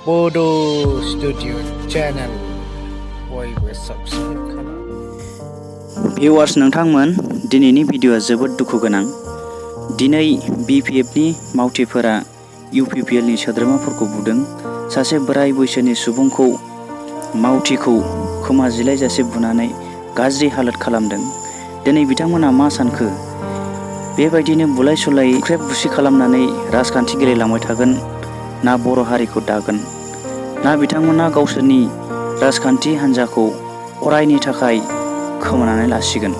बड' studio channel बयबो subscribe खालाम। भिउवार्स नोंथांमोन, दिनैनि भिडिअ'आ जोबोद दुखु गोनां। दिनै BPFनि मावथिफोरा UPPLनि सोद्रोमाफोरखौ बुदों। सासे बोराय बैसोनि सुबुंखौ मावथिखौ खोमा जिलायजासे बुनानै गाज्रि हालोद खालामदों। दिनै बिथांमोना मा सानखो? बेबायदिनो बुलाय सुलाय बुख्रेब बुसि खालामनानै राजखान्थि गेलेलांबाय थागोन ना बर' हारिखौ दागोन? ना बिथांमोना गावसोरनि राजखान्थि हान्जाखौ अरायनि थाखाय खोमानानै लासिगोन?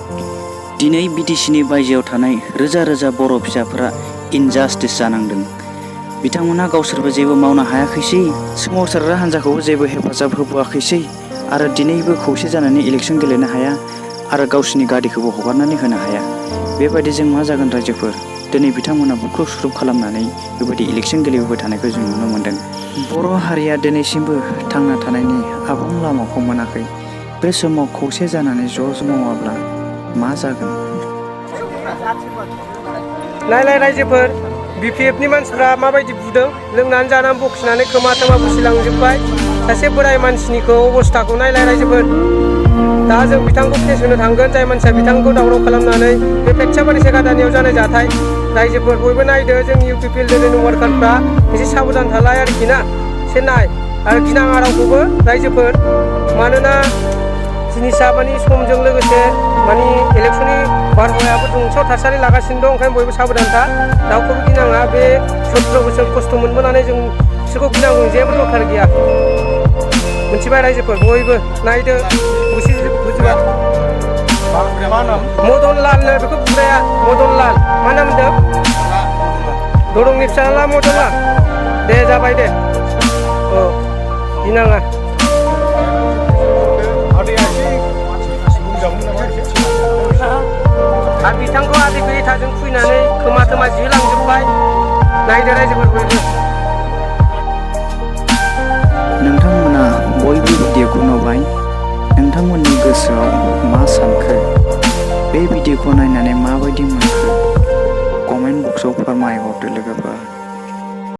दिनै BTCनि बायजोआव थानाय रोजा रोजा बर' फिसाफोरा इनजास्टिस जानांदों। बिथांमोना गावसोरबो जेबो मावनो हायाखैसै, सोमावसारग्रा हान्जाखौबो जेबो हेफाजाब होबोआखैसै आरो दिनैबो खौसे जानानै इलेक्सन गेलेनो हाया आरो गावसोरनि गारिखौबो हगारनानै होनो हाया। बेबायदि जों मा जागोन रायजोफोर? दिनै बिथांमोना बुख्रुब सुख्रुब खालामनानै बेबायदि इलेक्सन गेलेबोबाय थानायखौ जों नुनो मोन्दों। बर' हारिया दिनैसिमबो थांना थानायनि आबुं लामाखौ मोनाखै। बे समाव खौसे जानानै ज' मावाब्ला मा जागोन? नायलाय रायजोफोर, BPFनि मानसिफ्रा माबायदि बुदों, लोंनानै जानानै बखिनानै खोमा थोमा बुसिलांजोब्बाय। सासे बोराय मानसिनिखौ अबस्थाखौ नायलाय रायजोफोर। दा जों बिथांखौ केस होनो थांगोन, जाय मानसिया बिथांखौ दावराव खालामनानै बे पेटसाबारि सेगादानियाव जानाय जाथाय। रायजोफोर बयबो नायदो, जोंनि UPPL दोलोनि वार्कारफ्रा एसे साबधान थालाय आरोखि ना, एसे नाय आरो गिनाङा रावखौबो रायजोफोर। मानोना जिनिसा मानि समजों लोगोसे मानि इलेक्सननि बारहावायाबो दुंसाव थासारि लागासिनो दं, ओंखायनो बयबो साबधान था, रावखौबो गिनाङा। बे 17 बोसोर खस्थ' मोनबोनानै जों बिसोरखौ गिनांगौ जेबो दरखार गैया। मिथिबाय रायजोफोर, बयबो नायदो, बुजिबाय? मदन लालनो बेखौ बुग्राया, मदन लाल। मा नाम होनदों? दरंनि फिसाला मदन लाल। दे जाबाय दे, औ गिनाङा। आरो बिथांखौ आदैखौ इथाजों खुइनानै खोमा थोमा जिहोलांजोब्बाय। नायदो रायजोफोर बयबो। नोंथांमोना बयबो भिडिअ'खौ नुबाय। नोंथांमोननि गोसोआव मा सानखो? बे भिडिअ'खौ नायनानै माबायदि मोनखो? कमेन्ट बक्सआव फोरमायहरदो लोगोफोर।